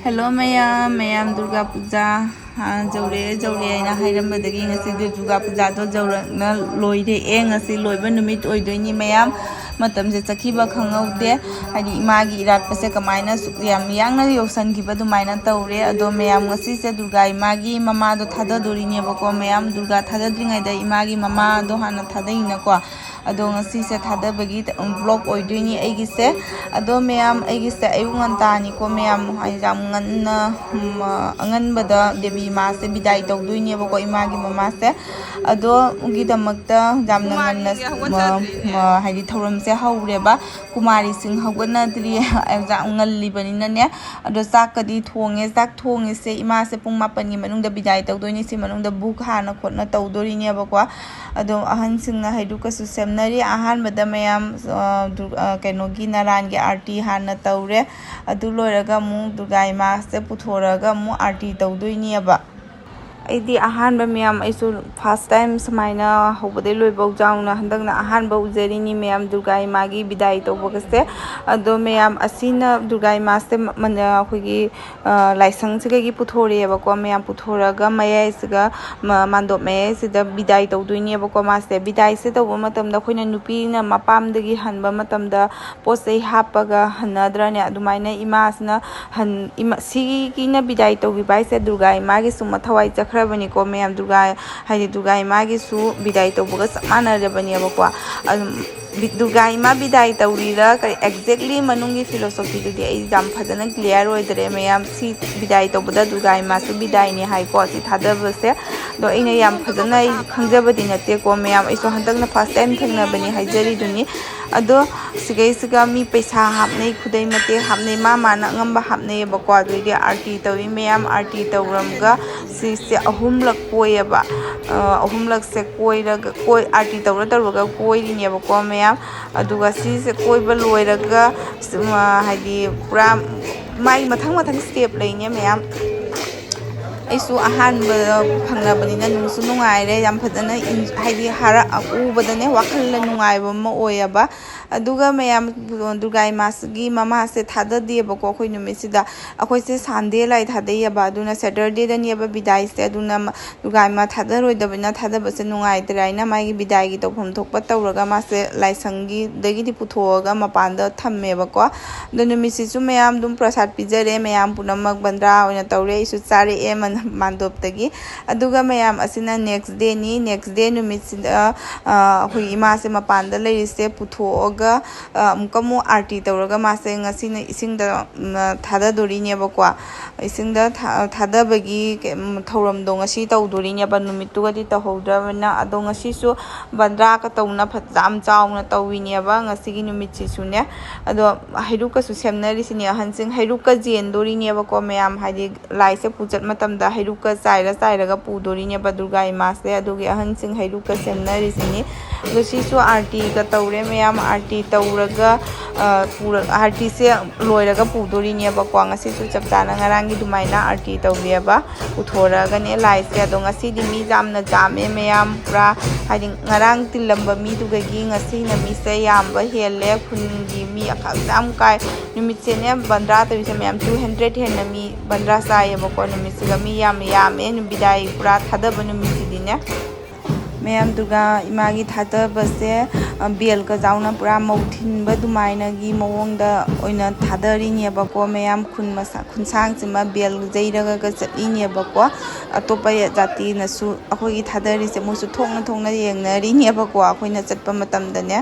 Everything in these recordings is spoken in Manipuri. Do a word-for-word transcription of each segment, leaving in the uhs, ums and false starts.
ꯍꯦꯜꯂꯣ ꯃꯌꯥꯝ, ꯃꯌꯥꯝ ꯗꯨꯔꯒꯥ ꯄꯨꯖꯥ, ꯑ, ꯌꯧꯔꯛꯑꯦ, ꯌꯧꯔꯛꯑꯦ ꯍꯥꯏꯅ ꯍꯥꯏꯔꯝꯕꯗꯒꯤ ꯉꯁꯤꯗꯤ ꯗꯨꯔꯒꯥ ꯄꯨꯖꯥꯗꯣ ꯌꯧꯔꯛꯅ ꯂꯣꯏꯔꯛꯑꯦ꯫ ꯉꯁꯤ ꯂꯣꯏꯕ ꯅꯨꯃꯤꯠ ꯑꯣꯏꯗꯣꯏꯅꯤ ꯃꯌꯥꯝ꯫ ꯃꯇꯝꯁꯦ ꯆꯠꯈꯤꯕ ꯈꯪꯍꯧꯗꯦ꯫ ꯍꯥꯏꯗꯤ ꯏꯃꯥꯒꯤ ꯏꯔꯥꯠꯄꯁꯦ ꯀꯃꯥꯏꯅ ꯁꯨꯛ ꯌꯥꯝ ꯌꯥꯡꯅ ꯌꯧꯁꯟꯈꯤꯕ ꯑꯗꯨꯃꯥꯏꯅ ꯇꯧꯔꯦ꯫ ꯑꯗꯣ ꯃꯌꯥꯝ ꯉꯁꯤꯁꯦ ꯗꯨꯔꯒꯥ ꯏꯃꯥꯒꯤ ꯃꯃꯥꯗꯣ ꯊꯥꯗꯗꯣꯔꯤꯅꯦꯕꯀꯣ꯫ ꯃꯌꯥꯝ ꯗꯨꯔꯒꯥ ꯊꯥꯗꯗ꯭ꯔꯤꯉꯩꯗ ꯏꯃꯥꯒꯤ ꯃꯃꯥꯗꯣ ꯍꯥꯟꯅ ꯊꯥꯗꯩꯅꯀꯣ꯫ ꯑꯗꯣ ꯉꯁꯤꯁꯦ ꯊꯥꯗꯕꯒꯤ ꯕ꯭ꯂꯣꯛ ꯑꯣꯏꯗꯣꯏꯅꯤ ꯑꯩꯒꯤꯁꯦ꯫ ꯑꯗꯣ ꯃꯌꯥꯝ ꯑꯩꯒꯤꯁꯦ ꯑꯌꯨꯛ ꯉꯟꯇꯥꯅꯤꯀꯣ ꯃꯌꯥꯝ, ꯍꯥꯏꯗꯤ ꯌꯥꯝ ꯉꯟꯅ, ꯎꯝ, ꯑꯉꯟꯕꯗ ꯗꯦꯕꯤ ꯃꯥꯁꯦ ꯕꯤꯗꯥꯏ ꯇꯧꯗꯣꯏꯅꯦꯕꯀꯣ ꯏꯃꯥꯒꯤ ꯃꯃꯥꯁꯦ꯫ ꯑꯗꯣꯒꯤꯗꯃꯛꯇ ꯌꯥꯝꯅ ꯉꯟꯅ, ꯃ-, ꯃ-, ꯍꯥꯏꯗꯤ ꯊꯧꯔꯝꯁꯦ ꯍꯧꯔꯦꯕ꯫ ꯀꯨꯃꯥꯔꯤꯁꯤꯡ ꯍꯧꯒꯠꯅꯗ꯭ꯔꯤ, ꯌꯥꯝ ꯉꯜꯂꯤꯕꯅꯤꯅꯅꯦ꯫ ꯑꯗꯣ ꯆꯥꯛꯀꯗꯤ ꯊꯣꯡꯉꯦ꯫ ꯆꯥꯛ ꯊꯣꯡꯉꯤꯁꯦ ꯏꯃꯥꯁꯦ ꯄꯨꯡ ꯃꯥꯄꯟꯒꯤ ꯃꯅꯨꯡꯗ ꯕꯤꯗꯥꯏ ꯇꯧꯗꯣꯏꯅꯤ꯫ ꯁꯤ ꯃꯅꯨꯡꯗ ꯕꯨꯛ ꯍꯥꯟꯅ ꯈꯣꯠꯅ ꯇꯧꯗꯣꯔꯤꯅꯦꯕꯀꯣ꯫ ꯑꯗꯣ ꯑꯍꯟꯁꯤꯡꯅ ꯍꯩꯔꯨꯛꯀꯁꯨ ꯁꯦꯝꯅꯔꯤ꯫ ꯑꯍꯥꯟꯕꯗ ꯃꯌꯥꯝ, ꯑ, ꯗꯨ-, ꯑ, ꯀꯩꯅꯣꯒꯤ ꯅꯔꯥꯟꯒꯤ ꯑꯥꯔꯇꯤ ꯍꯥꯟꯅ ꯇꯧꯔꯦ꯫ ꯑꯗꯨ ꯂꯣꯏꯔꯒ ꯑꯃꯨꯛ ꯗꯨꯔꯒꯥ ꯏꯃꯥꯁꯦ ꯄꯨꯊꯣꯔꯛꯑꯒ ꯑꯃꯨꯛ ꯑꯥꯔꯇꯤ ꯇꯧꯗꯣꯏꯅꯦꯕ꯫ ꯑꯩꯗꯤ ꯑꯍꯥꯟꯕ ꯃꯌꯥꯝ, ꯑꯩꯁꯨ ꯐꯥꯔꯁ ꯇꯥꯏꯝ ꯁꯨꯃꯥꯏꯅ ꯍꯧꯕꯗꯩ ꯂꯣꯏꯕꯧ ꯌꯥꯎꯅ ꯍꯟꯗꯛꯅ ꯑꯍꯥꯟꯕ ꯎꯖꯔꯤꯅꯤ ꯃꯌꯥꯝ, ꯗꯨꯔꯒꯥ ꯏꯃꯥꯒꯤ ꯕꯤꯗꯥꯏ ꯇꯧꯕꯒꯁꯦ꯫ ꯑꯗꯣ ꯃꯌꯥꯝ ꯑꯁꯤꯅ ꯗꯨꯔꯒꯥ ꯏꯃꯥꯁꯦ ꯃ-, ꯃꯅ-, ꯑꯩꯈꯣꯏꯒꯤ, ꯑ, ꯂꯥꯏꯁꯪꯁꯤꯗꯒꯤ ꯄꯨꯊꯣꯔꯛꯑꯦꯕꯀꯣ꯫ ꯃꯌꯥꯝ ꯄꯨꯊꯣꯔꯛꯑꯒ ꯃꯌꯥꯏꯁꯤꯒ ꯃ-, ꯃꯥꯟꯗꯣꯞ ꯃꯌꯥꯏꯁꯤꯗ ꯕꯤꯗꯥꯏ ꯇꯧꯗꯣꯏꯅꯦꯕꯀꯣ ꯃꯥꯁꯦ꯫ ꯕꯤꯗꯥꯏꯁꯦ ꯇꯧꯕ ꯃꯇꯝꯗ ꯑꯩꯈꯣꯏꯅ ꯅꯨꯄꯤꯅ ꯃꯄꯥꯝꯗꯒꯤ ꯍꯟꯕ ꯃꯇꯝꯗ ꯄꯣꯠ ꯆꯩ ꯍꯥꯞꯄꯒ ꯍꯟꯅꯗ꯭ꯔꯅꯦ? ꯑꯗꯨꯃꯥꯏꯅ ꯏꯃꯥꯁꯤꯅ ꯍꯟ-, ꯏꯃꯥ-, ꯁꯤꯒꯤꯅ ꯕꯤꯗꯥꯏ ꯇꯧꯈꯤꯕ ꯍꯥꯏꯁꯦ ꯗꯨꯔꯒꯥ ꯏꯃꯥꯒꯤꯁꯨ ꯃꯊꯧꯋꯥꯏ ꯆꯠꯈ꯭ꯔꯕꯅꯤꯀꯣ ꯃꯌꯥꯝ꯫ ꯗꯨꯔꯒꯥ, ꯍꯥꯏꯗꯤ ꯗꯨꯔꯒꯥ ꯏꯃꯥꯒꯤꯁꯨ ꯕꯤꯗꯥꯏ ꯇꯧꯕꯒ ꯆꯞ ꯃꯥꯟꯅꯔꯕꯅꯦꯕꯀꯣ꯫ ꯑꯗꯨꯝ ꯕꯤ-, ꯗꯨꯔꯒꯥ ꯏꯃꯥ ꯕꯤꯗꯥꯏ ꯇꯧꯔꯤꯔꯥ ꯀꯔꯤ exactly ꯃꯅꯨꯡꯒꯤ ꯐꯤꯂꯣꯁꯣꯐꯤꯗꯨꯗꯤ ꯑꯩ ꯌꯥꯝ ꯐꯖꯅ ꯀ꯭ꯂꯤꯌꯥꯔ ꯑꯣꯏꯗꯔꯦ ꯃꯌꯥꯝ꯫ ꯁꯤ ꯕꯤꯗꯥꯏ ꯇꯧꯕꯗ ꯗꯨꯔꯒꯥ ꯏꯃꯥꯁꯨ ꯕꯤꯗꯥꯏꯅꯦ ꯍꯥꯏꯀꯣ ꯁꯤ ꯊꯥꯗꯕꯁꯦ꯫ ꯑꯗꯣ ꯑꯩꯅ ꯌꯥꯝ ꯐꯖꯅ ꯑꯩ ꯈꯪꯖꯕꯗꯤ ꯅꯠꯇꯦꯀꯣ ꯃꯌꯥꯝ, ꯑꯩꯁꯨ ꯍꯟꯗꯛꯅ ꯐꯥꯔꯁ ꯇꯥꯏꯝ ꯊꯦꯡꯅꯕꯅꯤ ꯍꯥꯏꯖꯔꯤꯗꯨꯅꯤ꯫ ꯑꯗꯣ ꯁꯤꯒꯩꯁꯤꯒ ꯃꯤ ꯄꯩꯁꯥ ꯍꯥꯞꯅꯩ, ꯈꯨꯗꯩ ꯃꯇꯦꯛ ꯍꯥꯞꯅꯩ, ꯃꯥ ꯃꯥꯅ ꯑꯉꯝꯕ ꯍꯥꯞꯅꯩꯌꯦꯕꯀꯣ꯫ ꯑꯗꯨꯗꯩꯗꯤ ꯑꯥꯔꯇꯤ ꯇꯧꯋꯤ ꯃꯌꯥꯝ, ꯑꯥꯔꯇꯤ ꯇꯧꯔꯝꯒ ꯁꯤꯁꯦ ꯑꯍꯨꯝꯂꯛ ꯀꯣꯏꯌꯦꯕ꯫ ꯑ, ꯑꯍꯨꯝꯂꯛꯁꯦ ꯀꯣꯏꯔꯒ, ꯀꯣꯏ-, ꯑꯥꯔꯇꯤ ꯇꯧꯔ ꯇꯧꯔꯒ ꯀꯣꯏꯔꯤꯅꯦꯕꯀꯣ ꯃꯌꯥꯝ꯫ ꯑꯗꯨꯒ ꯁꯤꯁꯦ ꯀꯣꯏꯕ ꯂꯣꯏꯔꯒ ꯁꯨꯝ, ꯑ, ꯍꯥꯏꯗꯤ ꯄꯨꯔꯥ ꯃꯥꯏ ꯃꯊꯪ ꯃꯊꯪ ꯁ꯭ꯇꯦꯞ ꯂꯩꯅꯦ ꯃꯌꯥꯝ꯫ ꯑꯩꯁꯨ ꯑꯍꯥꯟꯕ ꯐꯪꯅꯕꯅꯤꯅ ꯅꯨꯡꯁꯨ ꯅꯨꯡꯉꯥꯏꯔꯦ꯫ ꯌꯥꯝ ꯐꯖꯅ ꯏꯟ-, ꯍꯥꯏꯗꯤ ꯍꯔꯥ-, ꯎꯕꯗꯅꯦ ꯋꯥꯈꯜꯗ ꯅꯨꯡꯉꯥꯏꯕ ꯑꯃ ꯑꯣꯏꯌꯦꯕ꯫ ꯑꯗꯨꯒ ꯃꯌꯥꯝ, ꯗꯨꯔꯒꯥ ꯏꯃꯥꯒꯤ ꯃꯃꯥꯁꯦ ꯊꯥꯗꯗꯦꯕꯀꯣ ꯑꯩꯈꯣꯏ ꯅꯨꯃꯤꯠꯁꯤꯗ꯫ ꯑꯩꯈꯣꯏꯁꯦ ꯁꯟꯗꯦ ꯂꯥꯏ ꯊꯥꯗꯩꯌꯦꯕ, ꯑꯗꯨꯅ ꯁꯦꯇꯔꯗꯦꯗꯅꯦꯕ ꯕꯤꯗꯥꯏꯁꯦ꯫ ꯑꯗꯨꯅ ꯃ-, ꯗꯨꯔꯒꯥ ꯏꯃꯥ ꯊꯥꯗꯔꯣꯏꯗꯕꯅꯤꯅ ꯊꯥꯗꯕꯁꯦ ꯅꯨꯡꯉꯥꯏꯇ꯭ꯔꯦ ꯍꯥꯏꯅ ꯃꯥꯒꯤ ꯕꯤꯗꯥꯏꯒꯤ ꯇꯧꯐꯝ ꯊꯣꯛꯄ ꯇꯧꯔꯒ ꯃꯥꯁꯦ ꯂꯥꯏꯁꯪꯒꯤꯗꯒꯤꯗꯤ ꯄꯨꯊꯣꯛꯑꯒ ꯃꯄꯥꯟꯗ ꯊꯝꯃꯦꯕꯀꯣ꯫ ꯑꯗꯣ ꯅꯨꯃꯤꯠꯁꯤꯁꯨ ꯃꯌꯥꯝ ꯑꯗꯨꯝ ꯄ꯭ꯔꯁꯥꯗ ꯄꯤꯖꯔꯦ, ꯃꯌꯥꯝ ꯄꯨꯝꯅꯃꯛ ꯕꯟꯗ꯭ꯔꯥ ꯑꯣꯏꯅ ꯇꯧꯔꯦ꯫ ꯑꯩꯁꯨ ꯆꯥꯔꯛꯑꯦ ꯃꯟ-, ꯃꯥꯟꯗꯣꯞꯇꯒꯤ꯫ ꯑꯗꯨꯒ ꯃꯌꯥꯝ ꯑꯁꯤꯅ ꯅꯦꯛꯁ ꯗꯦꯅꯤ꯫ ꯅꯦꯛꯁ ꯗꯦ ꯅꯨꯃꯤꯠꯁꯤꯗ, ꯑ, ꯑꯩꯈꯣꯏ ꯏꯃꯥꯁꯦ ꯃꯄꯥꯟꯗ ꯂꯩꯔꯤꯁꯦ ꯄꯨꯊꯣꯛꯑꯒ, ꯑ, ꯑꯃꯨꯛꯀ ꯑꯃꯨꯛ ꯑꯥꯔꯇꯤ ꯇꯧꯔꯒ ꯃꯥꯁꯦ ꯉꯁꯤꯅ ꯏꯁꯤꯡꯗ, ꯎꯝ, ꯊꯥꯗꯗꯣꯔꯤꯅꯦꯕꯀꯣ꯫ ꯏꯁꯤꯡꯗ ꯊꯥ-, ꯊꯥꯗꯕꯒꯤ ꯀꯩ-, ꯎꯝ, ꯊꯧꯔꯝꯗꯣ ꯉꯁꯤ ꯇꯧꯗꯣꯔꯤꯅꯦꯕ, ꯅꯨꯃꯤꯠꯇꯨꯒꯗꯤ ꯇꯧꯍꯧꯗ꯭ꯔꯕꯅꯤꯅ꯫ ꯑꯗꯣ ꯉꯁꯤꯁꯨ ꯕꯟꯗ꯭ꯔꯥꯒ ꯇꯧꯅ ꯐꯖ ꯌꯥꯝ ꯆꯥꯎꯅ ꯇꯧꯋꯤꯅꯦꯕ ꯉꯁꯤꯒꯤ ꯅꯨꯃꯤꯠꯁꯤꯁꯨꯅꯦ꯫ ꯑꯗꯣ ꯍꯩꯔꯨꯛꯀꯁꯨ ꯁꯦꯝꯅꯔꯤꯁꯤꯅꯦ ꯑꯍꯟꯁꯤꯡ, ꯍꯩꯔꯨꯛꯀ ꯌꯦꯟꯗꯣꯔꯤꯅꯦꯕꯀꯣ ꯃꯌꯥꯝ, ꯍꯥꯏꯗꯤ ꯂꯥꯏꯁꯦ ꯄꯨꯆꯠ ꯃꯇꯝꯗ ꯍꯩꯔꯨꯛꯀ ꯆꯥꯏꯔ ꯆꯥꯏꯔꯒ ꯄꯨꯗꯣꯔꯤꯅꯦꯕ ꯗꯨꯔꯒꯥ ꯏꯃꯥꯁꯦ꯫ ꯑꯗꯨꯒꯤ ꯑꯍꯟꯁꯤꯡ ꯍꯩꯔꯨꯛꯀ ꯁꯦꯝꯅꯔꯤꯁꯤꯅꯤ꯫ ꯑꯗꯣ ꯁꯤꯁꯨ ꯑꯥꯔꯇꯤꯒ ꯇꯧꯔꯦ ꯃꯌꯥꯝ, ꯑꯥꯔꯇꯤ ꯇꯧꯔꯒ, ꯑ, ꯄꯨꯔ-, ꯑꯥꯔꯇꯤꯁꯦ ꯂꯣꯏꯔꯒ ꯄꯨꯗꯣꯔꯤꯅꯦꯕꯀꯣ꯫ ꯉꯁꯤꯁꯨ ꯆꯞ ꯆꯥꯅ ꯉꯔꯥꯡꯒꯤ ꯑꯗꯨꯃꯥꯏꯅ ꯑꯥꯔꯇꯤ ꯇꯧꯕꯤꯑꯕ ꯄꯨꯊꯣꯔꯛꯑꯒꯅꯦ ꯂꯥꯏꯁꯦ꯫ ꯑꯗꯣ ꯉꯁꯤꯗꯤ ꯃꯤ ꯌꯥꯝꯅ ꯌꯥꯝꯃꯦ ꯃꯌꯥꯝ, ꯄꯨꯔꯥ ꯍꯥꯏꯗꯤ ꯉꯔꯥꯡ ꯇꯤꯜꯂꯝꯕ ꯃꯤꯗꯨꯗꯒꯤ ꯉꯁꯤꯅ ꯃꯤꯁꯦ ꯌꯥꯝꯕ ꯍꯦꯜꯂꯦ꯫ ꯈꯨꯟꯒꯤ ꯃꯤ ꯑꯈꯛ ꯌꯥꯝ ꯀꯥꯏ꯫ ꯅꯨꯃꯤꯠꯁꯦꯅꯦ ꯕꯟꯗ꯭ꯔꯥ ꯇꯧꯔꯤꯁꯦ ꯃꯌꯥꯝ, two hundred ꯍꯦꯟꯅ ꯃꯤ ꯕꯟꯗ꯭ꯔꯥ ꯆꯥꯏꯌꯦꯕꯀꯣ ꯅꯨꯃꯤꯠꯁꯤꯒ꯫ ꯃꯤ ꯌꯥꯝ ꯌꯥꯝꯃꯦ ꯅꯨꯃꯤꯗꯥꯏ ꯄꯨꯔꯥ ꯊꯥꯗꯕ ꯅꯨꯃꯤꯠꯁꯤꯗꯤꯅꯦ꯫ ꯃꯌꯥꯝ ꯗꯨꯔꯒꯥ ꯏꯃꯥꯒꯤ ꯊꯥꯗꯕꯁꯦ, ꯑ, ꯕꯦꯜꯒ ꯌꯥꯎꯅ ꯄꯨꯔꯥ ꯃꯧ ꯊꯤꯟꯕ ꯑꯗꯨꯃꯥꯏꯅꯒꯤ ꯃꯑꯣꯡꯗ ꯑꯣꯏꯅ ꯊꯥꯗꯔꯤꯅꯦꯕꯀꯣ꯫ ꯃꯌꯥꯝ ꯈꯨꯟ ꯃꯁꯥ-, ꯈꯨꯟꯁꯥꯡꯁꯤꯃ ꯕꯦꯜ ꯌꯩꯔꯒ ꯆꯠꯂꯤꯅꯦꯕꯀꯣ꯫ ꯑꯇꯣꯞꯄ ꯖꯥꯇꯤꯅꯁꯨ ꯑꯩꯈꯣꯏꯒꯤ ꯊꯥꯗꯔꯤꯁꯦ ꯃꯣꯏꯁꯨ ꯊꯣꯛꯅ ꯊꯣꯛꯅ ꯌꯦꯡꯅꯔꯤꯅꯦꯕꯀꯣ ꯑꯩꯈꯣꯏꯅ ꯆꯠꯄ ꯃꯇꯝꯗꯅꯦ꯫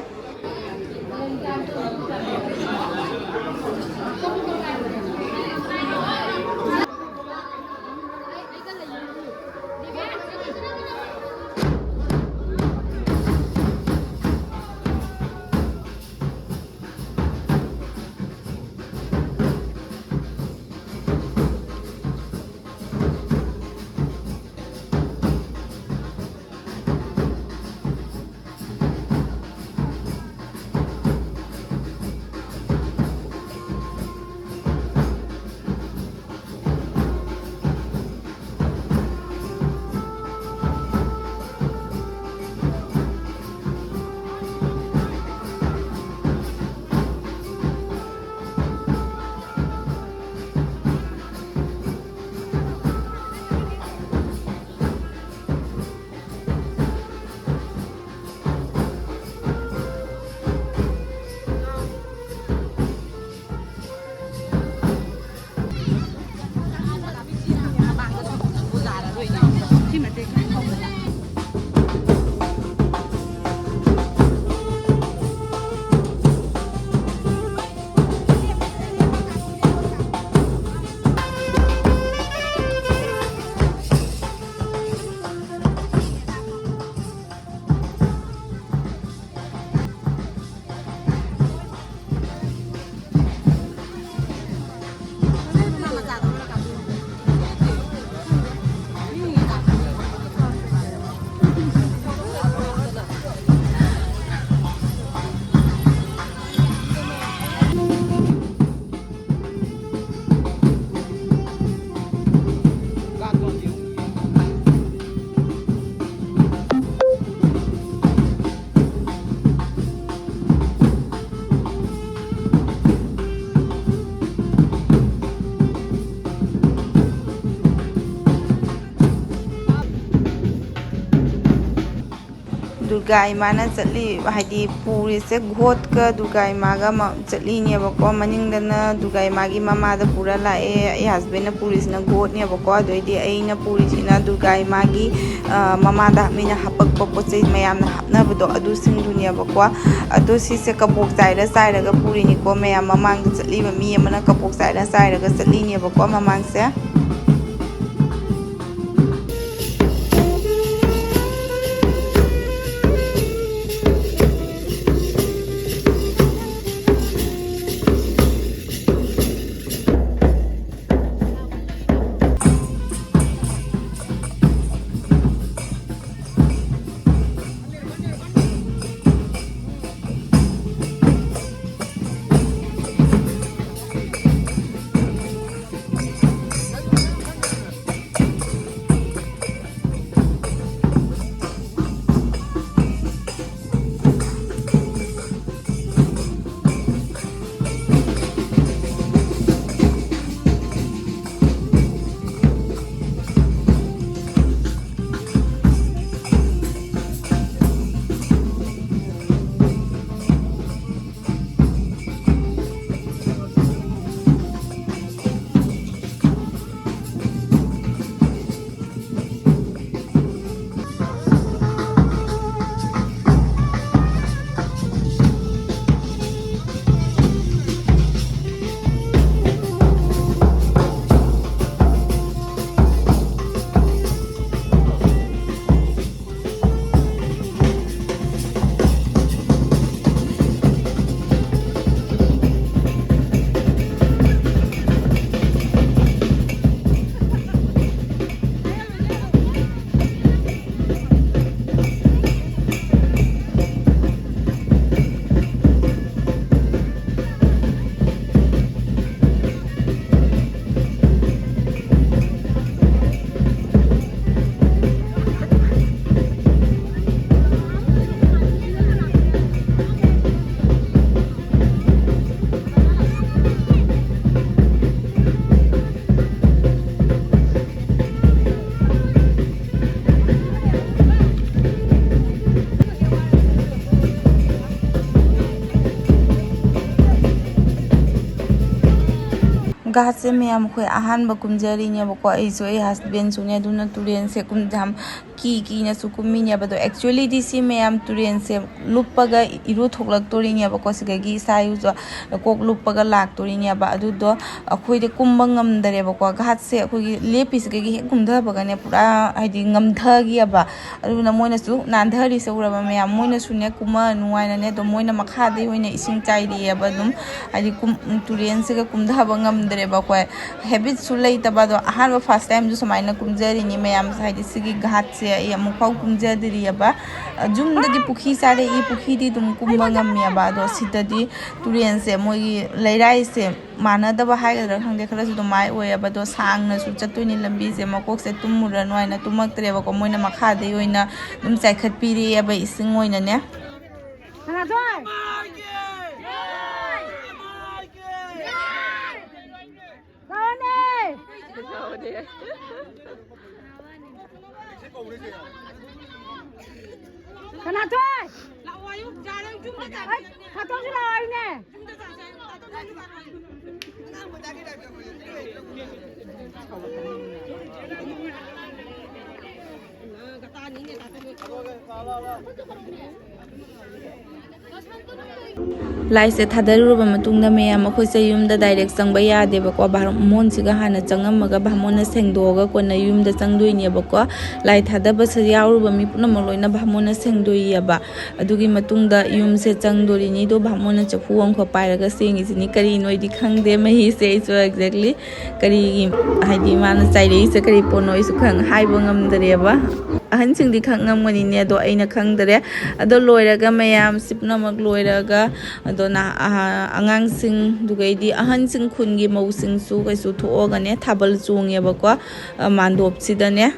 ꯗꯨꯔꯒꯥ ꯏꯃꯥꯅ ꯆꯠꯂꯤ, ꯍꯥꯏꯗꯤ ꯄꯨꯔꯤꯁꯦ ꯒꯣꯠꯀ ꯗꯨꯔꯒꯥ ꯏꯃꯥꯒ ꯑꯃ ꯆꯠꯂꯤꯅꯦꯕꯀꯣ꯫ ꯃꯅꯤꯡꯗꯅ ꯗꯨꯔꯒꯥ ꯏꯃꯥꯒꯤ ꯃꯃꯥꯗ ꯄꯨꯔ ꯂꯥꯛꯑꯦ꯫ ꯑꯩ ꯍꯁꯕꯦꯟꯅ ꯄꯨꯔꯤꯁꯤꯅ ꯒꯣꯠꯅꯦꯕꯀꯣ꯫ ꯑꯗꯨꯑꯣꯏꯗꯤ ꯑꯩꯅ ꯄꯨꯔꯤꯁꯤꯅ ꯗꯨꯔꯒꯥ ꯏꯃꯥꯒꯤ, ꯑ, ꯃꯃꯥꯗ ꯃꯤꯅ ꯍꯥꯄꯛꯄ ꯄꯣꯠ ꯆꯩ ꯃꯌꯥꯝꯅ ꯍꯥꯞꯅꯕꯗꯣ, ꯑꯗꯨꯁꯤꯡꯗꯨꯅꯦꯕꯀꯣ꯫ ꯑꯗꯣ ꯁꯤꯁꯦ ꯀꯕꯣꯛ ꯆꯥꯏꯔ ꯆꯥꯏꯔꯒ ꯄꯨꯔꯤꯅꯤꯀꯣ꯫ ꯃꯌꯥꯝ ꯃꯃꯥꯡꯗ ꯆꯠꯂꯤꯕ ꯃꯤ ꯑꯃꯅ ꯀꯕꯣꯛ ꯆꯥꯏꯔ ꯆꯥꯏꯔꯒ ꯆꯠꯂꯤꯅꯦꯕꯀꯣ ꯃꯃꯥꯡꯁꯦ꯫ ꯒꯍꯥꯠꯁꯦ ꯃꯌꯥꯝ ꯑꯩꯈꯣꯏ ꯑꯍꯥꯟꯕ ꯀꯨꯝꯖꯔꯤꯅꯦꯕꯀꯣ, ꯑꯩꯁꯨ ꯑꯩ ꯍꯁꯕꯦꯟꯁꯨꯅꯦ꯫ ꯑꯗꯨꯅ ꯇꯨꯔꯦꯟꯁꯦ ꯀꯨꯝ-, ꯌꯥꯝ ꯀꯤ ꯀꯤꯅꯁꯨ ꯀꯨꯝꯃꯤꯅꯦꯕ꯫ ꯑꯗꯣ actually ꯗꯤ ꯁꯤ ꯃꯌꯥꯝ ꯇꯨꯔꯦꯟꯁꯦ ꯂꯨꯞꯄꯒ ꯏꯔꯨ ꯊꯣꯛꯂꯛꯇꯣꯔꯤꯅꯦꯕꯀꯣ, ꯁꯤꯗꯒꯤ ꯏꯁꯥ ꯏꯔꯨꯁꯨ ꯀꯣꯛ ꯂꯨꯞꯄꯒ ꯂꯥꯛꯇꯣꯔꯤꯅꯦꯕ꯫ ꯑꯗꯨꯗꯣ ꯑꯩꯈꯣꯏꯗꯤ ꯀꯨꯝꯕ ꯉꯝꯗꯔꯦꯕꯀꯣ꯫ ꯒꯍꯥꯠꯁꯦ ꯑꯩꯈꯣꯏꯒꯤ ꯂꯦꯞꯄꯤꯁꯤꯗꯒꯤ ꯍꯦꯛ ꯀꯨꯝꯊꯕꯒꯅꯦ ꯄꯨꯔꯥ ꯍꯥꯏꯗꯤ ꯉꯝꯊꯈꯤꯑꯕ꯫ ꯑꯗꯨꯅ ꯃꯣꯏꯅꯁꯨ ꯅꯥꯟꯊꯔꯤꯁꯦ ꯎꯔꯕ ꯃꯌꯥꯝ, ꯃꯣꯏꯅꯁꯨꯅꯦ ꯀꯨꯝꯃꯛꯑꯅꯨ ꯍꯥꯏꯅꯅꯦ꯫ ꯑꯗꯣ ꯃꯣꯏꯅ ꯃꯈꯥꯗꯩ ꯑꯣꯏꯅ ꯏꯁꯤꯡ ꯆꯥꯏꯔꯛꯑꯦꯕ꯫ ꯑꯗꯨꯝ ꯍꯥꯏꯗꯤ ꯀꯨꯝ-, ꯇꯨꯔꯦꯟꯁꯤꯒ ꯀꯨꯝꯊꯕ ꯉꯝꯗ꯭ꯔꯦꯕ ꯑꯩꯈꯣꯏ꯫ ꯍꯦꯕꯤꯠꯁꯨ ꯂꯩꯇꯕ꯫ ꯑꯗꯣ ꯑꯍꯥꯟꯕ first time ꯁꯨ ꯁꯨꯃꯥꯏꯅ ꯀꯨꯝꯖꯔꯤꯅꯤ ꯃꯌꯥꯝ꯫ ꯍꯥꯏꯗꯤ ꯁꯤꯒꯤ ꯒꯍꯥꯠꯁꯦ ꯑꯩ ꯑꯃꯨꯛꯐꯥꯎ ꯀꯨꯝꯖꯗ꯭ꯔꯤꯑꯕ꯫ ꯌꯨꯝꯗꯗꯤ ꯄꯨꯈ꯭ꯔꯤ ꯆꯥꯔꯛꯏ, ꯄꯨꯈ꯭ꯔꯤꯗꯤ ꯑꯗꯨꯝ ꯀꯨꯝꯕ ꯉꯝꯃꯦꯕ꯫ ꯑꯗꯣ ꯁꯤꯗꯗꯤ ꯇꯨꯔꯦꯟꯁꯦ, ꯃꯣꯏꯒꯤ ꯂꯩꯔꯥꯏꯁꯦ ꯃꯥꯟꯅꯗꯕ ꯍꯥꯏꯒꯗ꯭ꯔꯥ ꯈꯪꯗꯦ, ꯈꯔꯁꯨ ꯑꯗꯨꯃꯥꯏ ꯑꯣꯏꯌꯦꯕ꯫ ꯑꯗꯣ ꯁꯥꯡꯅꯁꯨ ꯆꯠꯇꯣꯏꯅꯤ ꯂꯝꯕꯤꯁꯦ, ꯃꯀꯣꯛꯁꯦ ꯇꯨꯝꯃꯨꯔꯅꯨ ꯍꯥꯏꯅ ꯇꯨꯝꯃꯛꯇ꯭ꯔꯦꯕꯀꯣ꯫ ꯃꯣꯏꯅ ꯃꯈꯥꯗꯩ ꯑꯣꯏꯅ ꯑꯗꯨꯝ ꯆꯥꯏꯈꯠꯄꯤꯔꯛꯑꯦꯕ ꯏꯁꯤꯡ ꯑꯣꯏꯅꯅꯦ꯫ ꯁꯅꯥꯊꯣꯏ! ꯂꯥꯛꯑꯣꯅꯦ! ꯁꯅꯥꯊꯣꯏ! ꯑꯩ ꯈꯥꯇꯣꯟꯁꯨ ꯂꯥꯛꯑꯣ ꯍꯥꯏꯅꯦ! ꯂꯥꯏꯁꯦ ꯊꯥꯗꯔꯨꯔꯕ ꯃꯇꯨꯡꯗ ꯃꯌꯥꯝ ꯑꯩꯈꯣꯏꯁꯦ ꯌꯨꯝꯗ direct ꯆꯪꯕ ꯌꯥꯗꯦꯕꯀꯣ꯫ ꯕꯥꯃꯣꯟꯁꯤꯒ ꯍꯥꯟꯅ ꯆꯪꯉꯝꯃꯒ ꯕꯥꯃꯣꯟꯅ ꯁꯦꯡꯗꯣꯛꯑꯒ ꯀꯣꯟꯅ ꯌꯨꯝꯗ ꯆꯪꯗꯣꯏꯅꯦꯕꯀꯣ꯫ ꯂꯥꯏ ꯊꯥꯗꯕꯁꯦ ꯌꯥꯎꯔꯨꯕ ꯃꯤ ꯄꯨꯝꯅꯃꯛ ꯂꯣꯏꯅ ꯕꯥꯃꯣꯟꯅ ꯁꯦꯡꯗꯣꯛꯏꯑꯕ꯫ ꯑꯗꯨꯒꯤ ꯃꯇꯨꯡꯗ ꯌꯨꯝꯁꯦ ꯆꯪꯗꯣꯔꯤꯅꯤ꯫ ꯑꯗꯣ ꯕꯥꯃꯣꯟꯅ ꯆꯐꯨ ꯑꯃꯈꯛ ꯄꯥꯏꯔꯒ ꯆꯦꯡꯉꯤꯁꯤꯅꯤ꯫ ꯀꯔꯤꯅꯣꯏꯗꯤ ꯈꯪꯗꯦ, ꯃꯍꯤꯁꯦ ꯑꯩꯁꯨ exactly ꯀꯔꯤꯒꯤ, ꯍꯥꯏꯗꯤ ꯃꯥꯅ ꯆꯥꯏꯔꯛꯏꯁꯦ ꯀꯔꯤ ꯄꯣꯠꯅꯣ ꯑꯩꯁꯨ ꯈꯪ-, ꯍꯥꯏꯕ ꯉꯝꯗꯔꯦꯕ꯫ ꯑꯍꯟꯁꯤꯡꯗꯤ ꯈꯪꯉꯝꯒꯅꯤꯅꯦ, ꯑꯗꯣ ꯑꯩꯅ ꯈꯪꯗꯔꯦ꯫ ꯑꯗꯣ ꯂꯣꯏꯔꯒ ꯃꯌꯥꯝꯁꯤ ꯄꯨꯝꯅꯃꯛ ꯂꯣꯏꯔꯒ, ꯑꯗꯣ ꯅꯍ-, ꯑꯍ-, ꯑꯉꯥꯡꯁꯤꯡ, ꯑꯗꯨꯒꯩꯗꯤ ꯑꯍꯟꯁꯤꯡ, ꯈꯨꯟꯒꯤ ꯃꯧꯁꯤꯡꯁꯨ ꯀꯩꯁꯨ ꯊꯣꯛꯑꯒꯅꯦ ꯊꯥꯕꯜ ꯆꯣꯡꯉꯦꯕꯀꯣ, ꯑ, ꯃꯥꯟꯗꯣꯞꯁꯤꯗꯅꯦ꯫